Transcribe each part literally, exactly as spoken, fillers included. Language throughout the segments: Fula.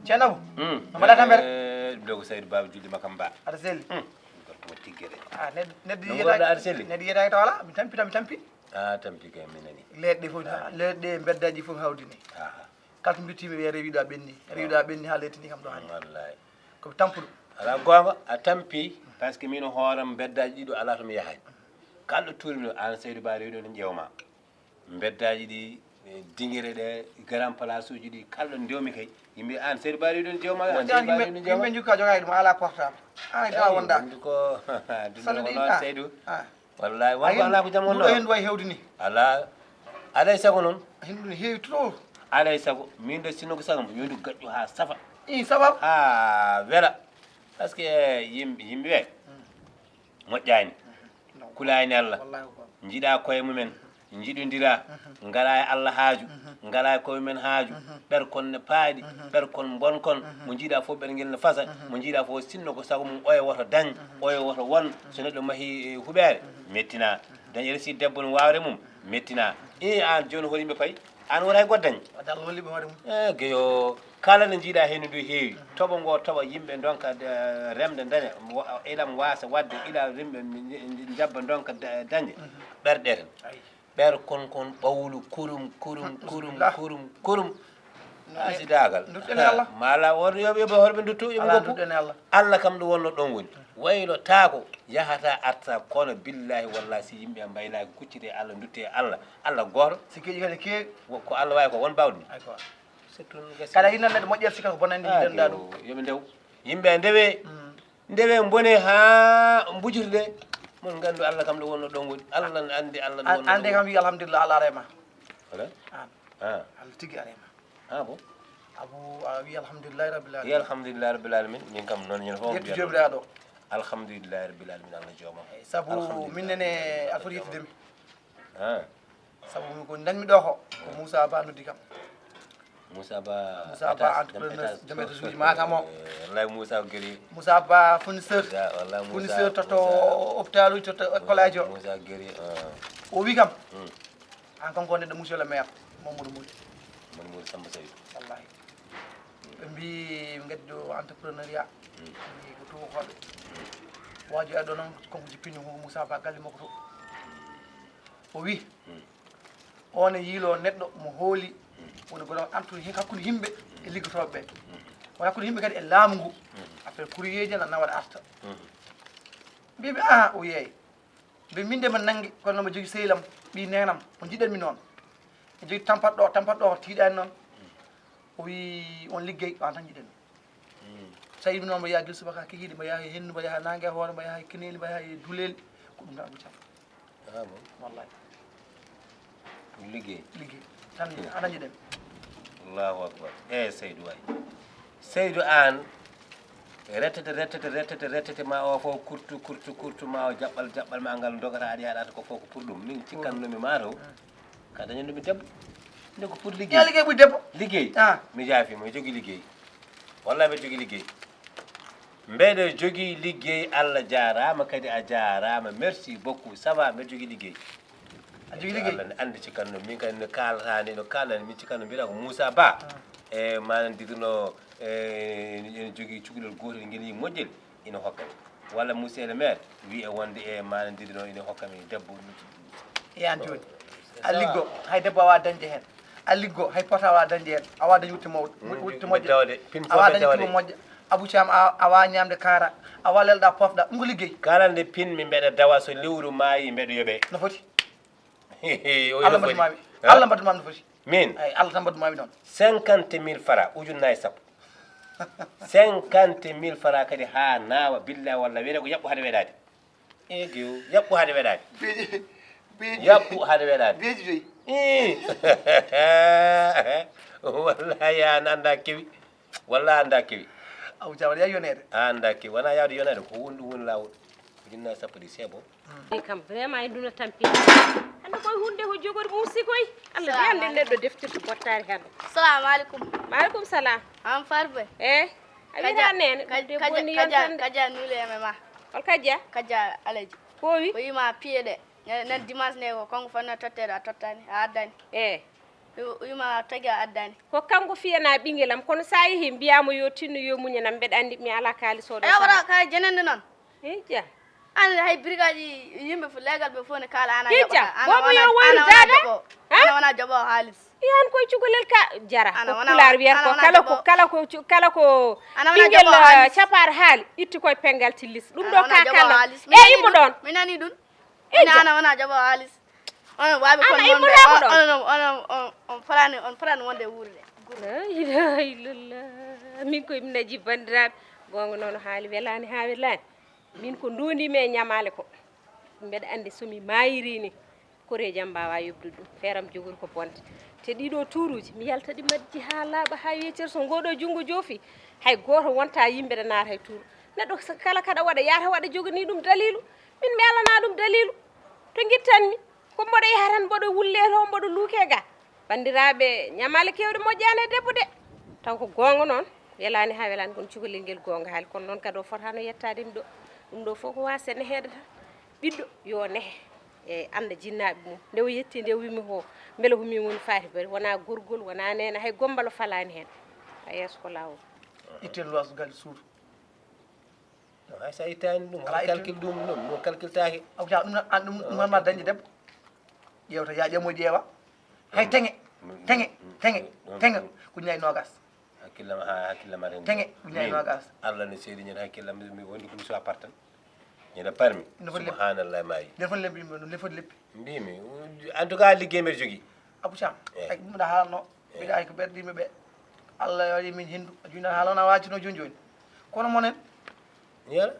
Ceerno Abou. Hmm. No mbaɗa tampere? Eh, ɗum ɗo ko Saydou Baba Julde Makam Ba. Aɗa selli? Hmm. Gorko mo tigge de. Ah, neɗɗo, neɗɗo No yiyata, mbaɗa aɗa selli? Neɗɗo yiyata taw alaa. Mi tampi tan, mi tampi. Ah, tampi kay, mi nani. Leɗɗe fof, Ah. leɗɗe, mbeddaaji fof hawdi ni. Aha. Kala to mbittiimi wiya rewiɗo a ɓenni, rewiɗo a ɓenni haa lettini kam ɗo hannde. Wallahi. Ko mi tampuɗo. Alaa goonga, a tampi, parce que min hooram mbeddaaji ɗiɗo alaa to mi yahay. Kala ɗo tuurmi ɗo, aan Saydou Ba rewiɗo ne ƴeewma. Mbeddaaji ɗi, e, dingire ɗe, grand place uji ɗi, kala ɗo ndewmi kay. Yimɓe aan Saydou Ba rewiɗo ne ƴeewma, aan Wonde Saydou aan Ba yimɓe, rewiɗo ne ƴeewma. Yimɓe njukka jogaade ɗum, alaa portable. Aan e dawa Eyi, wonda. Wonde ko, ɗum Saɗa ɗo ɗi, ko noon ah, Saydou. Ah. Wallahi, won ko alaa ko jam wonnoo. Ɗum ɗo henndu wayi hewde ni. Alaa, alaa e sago noon. Henndu ne heewi trop. Alaa e sago. Min de sinno ko sago, yo ndu gaƴƴu haa safa. Ii, safa. Haa wela. Parce que yimɓe, yimɓe ɓe moƴƴaani. Non. Kulaani Allah. Wallahi ko. Njiɗa koye mumen. Njiɗondira. Ngalaa e Allah haaju. Ngalaa e koye mumen haaju. Ɓer kon ne paaɗi. Ɓer kon mbon kon. Mo njiɗa fof ɓer ngel ne fasa. Mo njiɗa fof sinno ko sago mum oya woto dañ. Oya woto won. So neɗɗo mahi, eh, huɓeere, mettina. Dañ resi debbo no waawre mum, mettina. E aan jooni hol yimɓe payi? Aan wota hay goɗɗo dañ. Wadde Allah holli ɓe hoore mum. E geyo, kala nde njiiɗa henndu ndu heewi, toɓo ngo toɓa, yimɓe ndonka, eh, remde daña, wa-, ilam waasa waɗde, ila yimɓe nj-, nj-, njabba ndonka da-, dañde, ɓerɗe tan. Ayi. Ɓeer kon kon ɓawlu kurum, kurum, kurum, Bismillah. Kurum, kurum. No A sidaagal. Ndutɗen e Allah. Mala won yo ɓe, ɓe hoɗɓe nduttu, yo ɓe Alaa, goppu. Ndutɗen e Allah. Allah kam ɗo wonno ɗon woni. Waylotaako, yahata, arta, kono billahi wallahi si yimɓe mbaylaaki, kuccite e Allah, ndutte e Allah. Allah gooto. Sikkeeji kadi keewi. Wo-, ko Allah waawi ko won baawɗum. Ay ko. C'est tout, gasi. Kala hinna neɗɗo moƴƴere sikka ko bonande Ah, yiɗen ɗa ɗum. Yo ɓe ndew. Yimɓe ndewe. Mm. Ndewe mbone haa mbujirde. Mon ngandu Allah kam ɗo wonno ɗon woni. Allah ne andi Allah ɗo An-, wonno ande ɗon kam woni. Wi alhamdulillah Allah arema. Wala? An. Ah. Allah tigi arema. Ah bon? Abu, a wi alhamdulillahi rabbil Wi alamin. Alhamdulillahi rabbil alamin. Min kam noon ñande fof Yettu mbiyan Joomiraaɗo. Alhamdulillahi rabbil alamin, Allah jooma. Eyi, sabu Alhamdulillahi min nene rabbil alamin, a foti Allah jooma. Yettude mi. Ah. Sabu ko nanmi ɗo ko, ko Moussa Ba noddi kam. Moussa Ba Moussa Ba étage, entrepreneur, étage, dame étage uji Matam o. Eh, wallahi Moussa ko geri. Moussa Ba fournisseur. Ya, wallahi Moussa, Fournisseur toto Moussa. Hôpital uji, toto école aji o. Moussa geri, ah. O wi kam. Hmm. An kanko neɗɗo monsieur le maire, Mamadou Mody. Mamadou Mody Samba Saydou. Wallahi. Ɓe mbi ngaddi ɗo entrepreneuriat. Hmm. Mbi ko tubakoɓe. Waajo aɗo noon, kanko jippini ko Moussa Ba galle makko to. O wi, Hmm. on e yiilo neɗɗo mo hooli, Hmm. woni goɗɗo antude heen hakkunde yimɓe e liggotooɓe ɓe. Hmm. Woni hakkunde yimɓe kadi e laamu ngu. Hmm. Affaire courrier ji na nawa arta. Hmm. Mbiimi, aha, o yeey. Mbi min de mi nanngi, kono mi jogii sehil am, ɓii neenam, mo njiɗen mi noon. Mi jogii tampat ɗo, tampat ɗo, tiiɗaani noon. O wi on liggey, ko an tan njiɗen. Hmm. So tawi noon mbo yaha gila subaka kikiiɗe, mbo yaha e henndu, mbo yaha e naange e hoore, mbo yaha e keneeli, mbo yaha e duleeli, ko ɗum tan Abou Thiam. Ah bon? Wallahi. Ɗum liggey? Liggey. Tan ana njiɗen. Allahu akbar. Eh, Saydou waay. Saydou aan, rettete, rettete, rettete, rettete, ma o fof kurtu, kurtu, kurtu, ma o jaɓɓal, jaɓɓal ma ngal dogata, aɗa yaɗata ko fof ko pour ɗum. Min cikkannomi ma taw. Ka dañanɗo mi debbo. Nde ko pour liggey. Ya liggey ɓuri debbo. Liggey. Ah. Mi jaafi mo, mi jogii liggey. Wallahi mbeɗa jogii liggey. Mbeɗa jogii liggey, Allah jaaraama kadi a jaaraama. Merci beaucoup. Ça va, mbeɗa jogii liggey. A jogii liggey? Allah ne anndi cikkanno. Min kadi no kaalata nde, no kaalani min cikkanno. Mbiɗa ko Moussa Ba. Ah. E manan digno, e, ene jogii cukalel gootel ngel yi moƴƴel. Ina hokka mi. Walla monsieur le maire wiya wonde e maana ndiri noon ina hokka mi debbo. E aan jooni, a liggo, hay debbo a waawaa dañde heen. A liggo, hay portable a waawaa dañde heen. A waawaa dañde wutte mawɗo, wutte moƴƴo. Dawde, pin a waawaa fof dañde dawde. Tuba moƴƴo. Abou Thiam, a, a waawaa ñaamde kaara, a waawaa lelɗa pofɗa. Ɗum ko liggey. Kala nde pin mi mbeɗa dawa, so lewru maayi mbeɗa yoɓee. No foti? O wi Allah no foti. Mbaɗu maami. Ha? Allah mbaɗu maami no foti. Min? Eyi, Allah tan mbaɗu maami noon. Cinquante mille francs, ujunnaji sappo. Cinquante mille francs kadi haa naawa, billahi wallahi, wiyete ko yaɓɓu hade weɗaade. Eegiyo, yaɓɓu hade weɗaade. Beeji, beeji. Yaɓɓu hade weɗaade. Beeji joyi. Ii. Wallahi, an annda kewi. Wallahi, annda kewi. Aw, jawal yaa yoneede. A annda kewi. Wonaa yaawde yoneede, ko woni ɗum woni laawol. Ujunnaje sappo ɗi, c'est bon. Ɗi kam, vraiment, e nduna tampi. Hannde koye hunde ko jogori mum si koy. Allah de annde neɗɗo deftirta bottaari hannde. Salamu alaikum. Maaleykum salam. An farbe. Eh, a wiɗa nene, ɗum de bonni yontan de. Kaja nule mema. Hol kaja? Kaja alaji. Ko wi? Ko yima piye de. Nan dimanche ne ko kongo fanna totte ɗo, a tottani, a addani. Eh. Yima tagi a addani. Ko kanko fiyana ɓinngel am, kono sa yehi mbiyamo yo tinno, yo muñanam, mbeɗa anndi mi ala kaali soɗo. Ewa, ka jenende noon. Hija. An hay brigade yimɓe fu legal ɓe fof ne kala ana. Hija, joɓata. Ana bobo wona, yo wayru ana wona dada. Joɓo. Ha? Ana wona joɓo haalis. Yan koye cukalel ka jara. Ana ko wona, pulaar wiyata ana ko wona kala ko, joɓo. Kala ko cu-, kala ko ana wona ɓinngel, joɓo haalis. Capar haali, itti koye pengal tillis. Ɗum ana ɗo wona ka joɓo kala. Haalis. E yimmo ɗon. Mi nani ɗum. Ina ana wona jaɓo haalis. Onon waɓe kon. Ana immorako ɗo. Onon on on on farani on farani wonde wuurde. La ilaha illallah. Min ko imnaji bandiraɓe. Gonga noon haali welani ha welani. Min ko ndondimi e ñamale ko. Mbeɗa andi somi mayiri ni. Koreji am mbawa yobdude ɗum. Feeram jogori ko bonde. Te ɗiɗo turuji mi yalta ɗi majji ha laaɓa ha yeccere so ngoɗo junngo joofi. Hay goto wonta yimɓe ɗe naata e tuuru. Neɗɗo kala kaɗa waɗa yahata waɗa jogani ɗum dalilu. Min mi alana ɗum dalilu. To gittanmi ko mboɗo yaha tan mboɗo wulle to mboɗo luuke ga. Bandiraɓe ñamale kewɗe moƴƴani e debbo de. Taw ko gonga noon. Welani ha welani kono cukalel ngel gonga haali kono noon kadi o fotano yettade mi ɗo. Ɗum ɗo fof ko wasa ne heɗata. Ɓiɗɗo yo nehe e anda jinnaɓe mum. Nde o yetti nde o wimi ko beele ko min woni faati bari wona gorgol wona nene hay gombalo falani hen. A yeeso ko lawol. Itte luwas gal suudu. Non, hay sa ittani ɗum, ala itte. Calcul ɗum, ɗum, ɗum calcultaake. Aw, ja, ɗum, an, ɗum, ɗum, an ma dañde debbo. Ƴeewta, ya ƴamo ƴeewa. Hay teŋe, teŋe, teŋe, teŋe, ko ñayi nogas. Hakkillam, ha, hakkillam aɗa teŋe, ko ñayi nogas. Allah no seedi ñande hakkillam, mi wondi ko mi suwa partan. Ñande parmi. Subhanallah, maayi. Lefon leppi, lefon leppi. Mbimi, en tout cas, liggey mbeɗa jogii. Abou Thiam, ay, ɗum ɗa haalno. Mbiɗa ay ko ɓerɗiiɓe ɓe. Allah waɗi min henndu. A juunat haala wona waajino jooni jooni. Kono monen? Yala.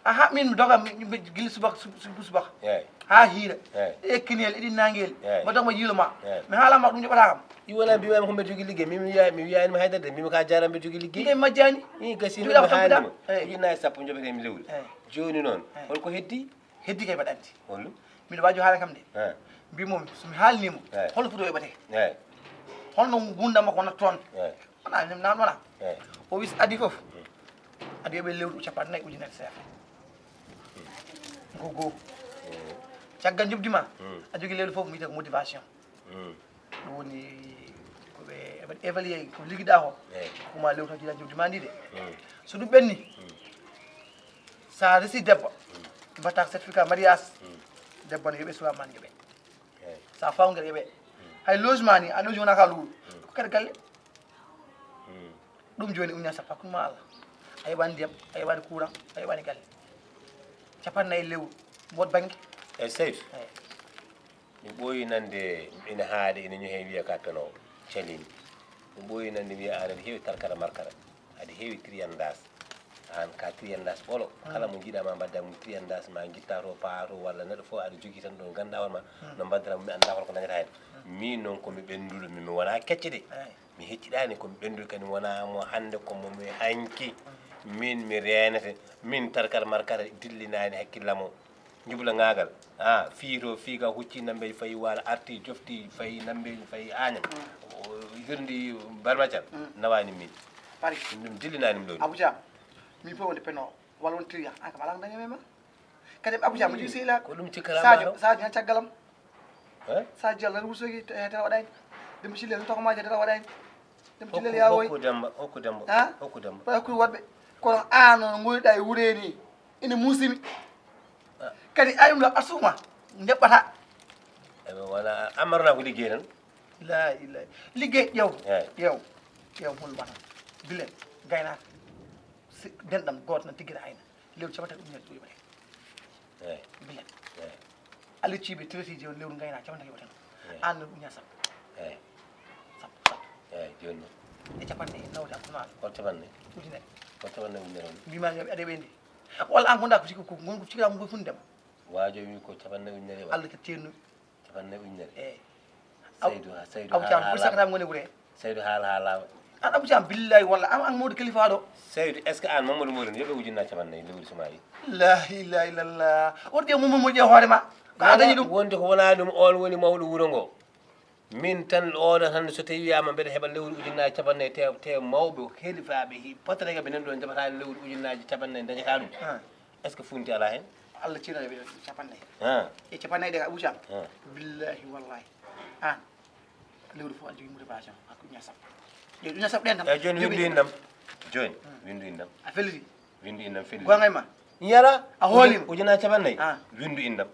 Aha, min mi doga, mi, mi gila subaka, sub-, sub-, subaka. Eey. Haa hiira. Eey. Ɗe ekkinel, ɗiɗi nangel. Eey. Mbo doga mbo yiilo ma. Eey. Mi haala ma ɗum joɓata kam. Ɗi wona mbiwa mi ko mbeɗa jogii liggey. Min mi wiya, mi wiyaani mo haydara de. Mbimi ka jaara mbeɗa jogii liggey. Ɗi kay majjani. Ɗi kasi min mi haalni mo. Eey. Ujunnaje sappo joɓetee mi lewru. Eey. Jooni noon. Eey. Holko heddi? Heddi kay mbaɗa anndi. Holɗum? Miɗo waaju haala kam de. Eh. Mbimo mi, so mi haalnii mo, eh, holno foti o yoɓatee? Eh. Holno nguurndam makko wonata toon? Eh. Wona, mi naamno wona. Eh. O wis adii fof. Mm. Adii yoɓe lewru cappanɗe nayi ujunere seeɗa. Mm. Ko goo. Mm. Caggal njoɓdi ma, mm, a jogii lewru fof, mi wiyata ko motivation. Mm. Ɗum woni ko ɓe évalué, ko liggiɗa ko. Eey. Kuma lewta jiɗa jogdi ma ndi de. Mm. So ɗum ɓenni, mm, sa resi debbo, mm, mbatta certificat mariage, mm, debbo ne yoɓe suwa man yoɓe. Eey. Sa fawgel yoɓe. Mm. Hay logement ni, a logi wona ka luuru. Mm. Ko kadi galle. Mm. Ɗum joni uña sappo hakkunde ma Allah. A yoɓani ndiyam, a yoɓani courant, a yoɓani galle. Capanɗe nayi lewru, mboɗ banggue. Eey, Seydou. Eey. Mi ɓooyi nande ina haade, ina ñohe wiya ka peno calini. Mi ɓooyi nande wiya an aɗa heewi tarkara markara. Aɗa heewi triandas. An ka triandas ɓolo. Mm. Kala mo jiɗa ma mbadda mum triandas ma gitta to paa to walla neɗɗo fof aɗa jogii tan ɗo ganda hoore ma. Mm. No mbaddata mum mi annda holko dañata hen. Mm. Min noon ko mi ɓennduɗo mi, mi wona kecce de. Eey. Mi hecciɗaani ko mi ɓennduɗo kadi mi wona mo hande ko mo mi hanki. Mm. Min mi reenete. Min tarkara markara dillinaani hakkillam o. Njubla ŋaagal. Ah, fii to, fii ka hucci nambeeji fayi waala, arti jofti fayi nambeeji fayi Añam. Mm. O hirndi Barmacal. Mm. Nawaani min. Pari. Ɗum dillinaani mi ɗo. Abuja, min fof wonde peno, walla won triya, an kam alaa ko dañi e ma. Kadi Abuja, mo jii sehilaaɓe. Ko ɗum cikkata Sadio, ma ɗo? Sadio, han caggalam. Eh? Sadio, lan wusogi, eh, tan waɗaani. Ɗum sille, tan toko maaje, tan waɗaani. Ɗum hokku, sille, ya woy. Hokku Demba, hokku Demba, ha? Hokku Demba. Ɓay hokku woɗɓe. Kono an, no ngoniɗa e wure ni. Ina muusimi. Ah. Kadi ay ɗum ɗo asuma ndeɓɓata. Eɓe wona amarna ko liggey tan. La ilaha. Liggey ƴeew. Eey. Ƴeew. Ƴeew hol wata. Bilen gaynaka. Si denɗam gooto tan tigguira ayna. Lewru capanɗe tati ujunere ɗo yoɓata. Eey. Bilen. Eey. Alicciɓe traité ji on lewru gaynaka capanɗe tati yoɓata. Eey. An no uña sappo. Eey. Sappo, sappo. Eey, joni noon. E capanɗe nayi nawde alkumaaro. Ko capanɗe nayi? Ujunere. Ko capanɗe nayi ujunere on? Mbima yo aɗa ɓeydi. Walla an gonda ko sikki ko, gon ko sikki am ko funde ma. Waajo wi ko capanɗe nayi ujunere wa? Allah ka teennu. Capanɗe nayi ujunere? Eh. Saydu, Saydu Abou Thiam, haala, bul sakata ngone wure. Saydu haala, haala. An Abou Thiam, billahi walla, an, an Modou Kalifa ɗo. Saydu, est-ce que an Mamadou Modou yoɓe ujunna capanɗe nayi lewru Sumayi? La ilaha illallah. Wonde mo mo je hoore ma. Ko a dañi ɗum. Wonde ko wona ɗum, on woni mawɗo wuro ngo. Min tan oɗo tan, so tawi wiyama mbeɗa heɓa lewru ujunnaji capanɗe nayi, te, te mawɓe kalifaɓe hi-, patrega ɓe nan ɗo jaɓata lewru ujunnaji capanɗe nayi dañata ɗum. Ah. Est-ce que funti ala hen? Allah tino ɓe capanɗe nayi. Ah. E capanɗe nayi ɗe ka ɓuucam. Ah. Billahi wallahi. An. Lewru fof aɗa jogii motivation. Hakku ujunnaji sappo. Yo ujunnaji sappo ɗen tan. Eyyi, joni windu innam. Joni, windu innam. A felliti? Windu innam, felliti. Gonga e ma? Yala. A hoolima? Ujunnaji capanɗe nayi. Ah. Windu innam.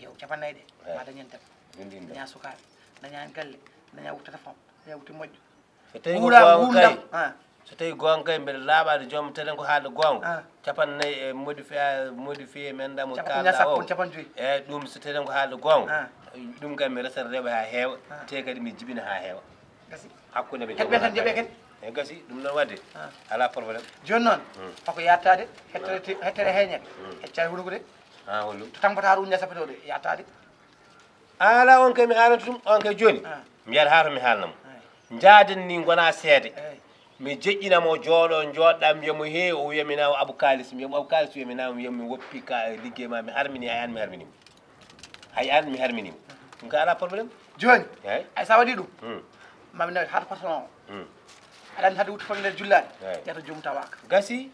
Yo capanɗe nayi ɗe. Eyyi. Ma dañen tan. Windu innam. Daña sukaaɓe. Daña galle. Daña wutte téléphone. Daña wutte moƴƴo. So tawi ko goonga kay, ah, so tawi goonga kay, mbeɗa laaɓaade joom, telen ko haalde goonga. Ah. Capanɗe nayi e modifié, modifié men ɗam o kaalɗa o. Capanɗe joyi. Eeyi, ɗum so telen ko haalde goonga. Ah. Ɗum kay mi resat rewɓe haa heewa, ah, te kadi mi jibina haa heewa. Gasi. Hakkunde men. Heɓɓe tan joɓe ken. E gasi, ɗum noon waɗde. Ah. Alaa problème. Jooni noon, hmm, fako yattaade, hettere, ah, hettere heeñere. Hmm. Heccaani hunuko de. Ah, holɗum? To tampata ɗum ña sapetoo de, yattaade. Ala on kay mi haalanta ɗum, on kay jooni. Ah. Mi yahat haa to mi haalna mo. Ah. Njaaden ni ngona seede. Eh. Mi jeƴƴina mo jooɗo, jooɗɗa, mbiya mo, "He," o wiya mi, "Na o Abu Kalis." Mi wiya mo, "Abu Kalis," o wiya mi, "Na," mi wiya mi woppi ka liggey ma, mi harmini, hay an mi harmini mo. Hay an mi harmini mo. Ɗum ka ala problème. Jooni, eyi, ay sa waɗi ɗum, hmm, mami nawi haa to patron o. Hmm. Aɗa anndi hade wuttu fam nder jullaade, eyi, yata joom tawaka. Gasi.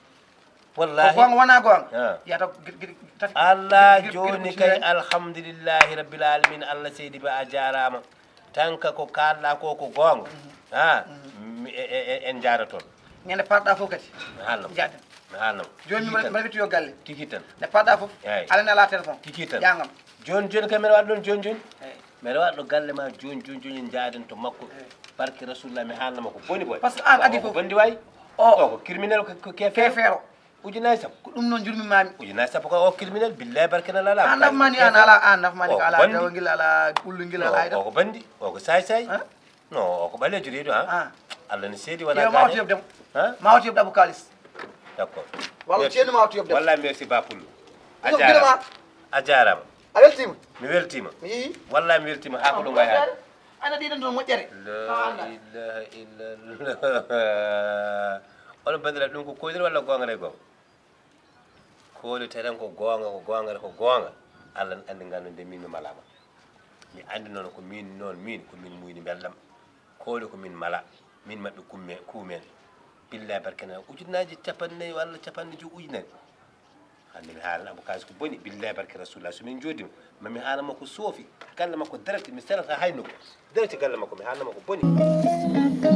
Wallahi. Ko goonga wona goonga? Ah. Yata gir-, gir-, tati. Allah, gir-, gir-, jooni gir-, kay, gir-, alhamdulillahi rabbil alamin, Allah seydi ba a jaaraama. Tan ka ko kaalɗa ko, ko goonga. Mhm. Ha? Mhm. Mi, e, e, e, en njaara toon. Ñande parɗa fof kadi. Mi haalna mo. Njaaden. Mi haalna mo. Jooni mi mbaɗa wittuyo galle. Tigi tan. Nde parɗa fof. Eyi. Alani ala téléphone. Tigi tan. Ƴaŋam. Jooni, jooni kay mbeɗa waɗa ɗum jooni, jooni. Eyi. Mbeɗa waɗa ɗo galle ma jooni, jooni, jooni, njaaden to makko. Eyi. Barke Rasulullah, mi haalna mo ko boni boy. Parce que an adii fof. Ko boni wayi. O. O ko criminel, ko, ko keefeero. Keefeero. Ujunnaji sappo. Ko ɗum noon njurmi mami. Ujunnaji sappo ko o criminel, billahi barke na lala. An nafmani, an ala, an nafmani ko ala dewangel, ala ullungel, ala hayda. O ko bandi, o ko say say. Hein? Non, o ko ɓaleejo reedu, ha? Ah. Allah ne seedi wona. Yo ma watu yobde mo. Ha? Ma watu yobde Abou Kalis. D'accord. Walla ceerno ma watu yobde. Wallahi merci ba Pullo. A jaaraama. A jaaraama. A weltiima? Mi weltiima. Mi yii. Wallahi mi weltiima haa ko ɗo ngayaani. Ana ɗiɗon ɗon moƴƴere. La ilaha illallah. Onon banndiraaɓe, ɗum ko koyɗol walla goonga e goonga? Kooli teren ko goonga, ko goonga, ko goonga. Allah ne anndi nganndu nde min mi malaama. Mi anndi noon ko min noon, min ko min muyni mbelɗam. Kooli ko min mala, min maɓɓe kumme, kuumen. Billahi barke na ujunnaaji capanɗe nayi walla capanɗe joyi ujunere. Hannde mi haalana Abou Kalis ko boni, billahi barke Rasulullah. So min jooɗiima, ma mi haalana mo ko soofi, galle makko direct, mi selata hay nokku. Direct galle makko, mi haalana mo ko boni.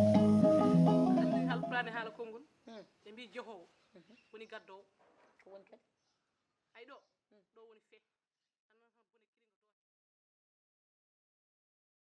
Anndi Haalpulaar ne haala konngol. Hmm. Ɓe mbii jehoowo, mhm, woni gaddoowo. Ko woni kadi? Ay ɗo, hmm, ɗo woni fee.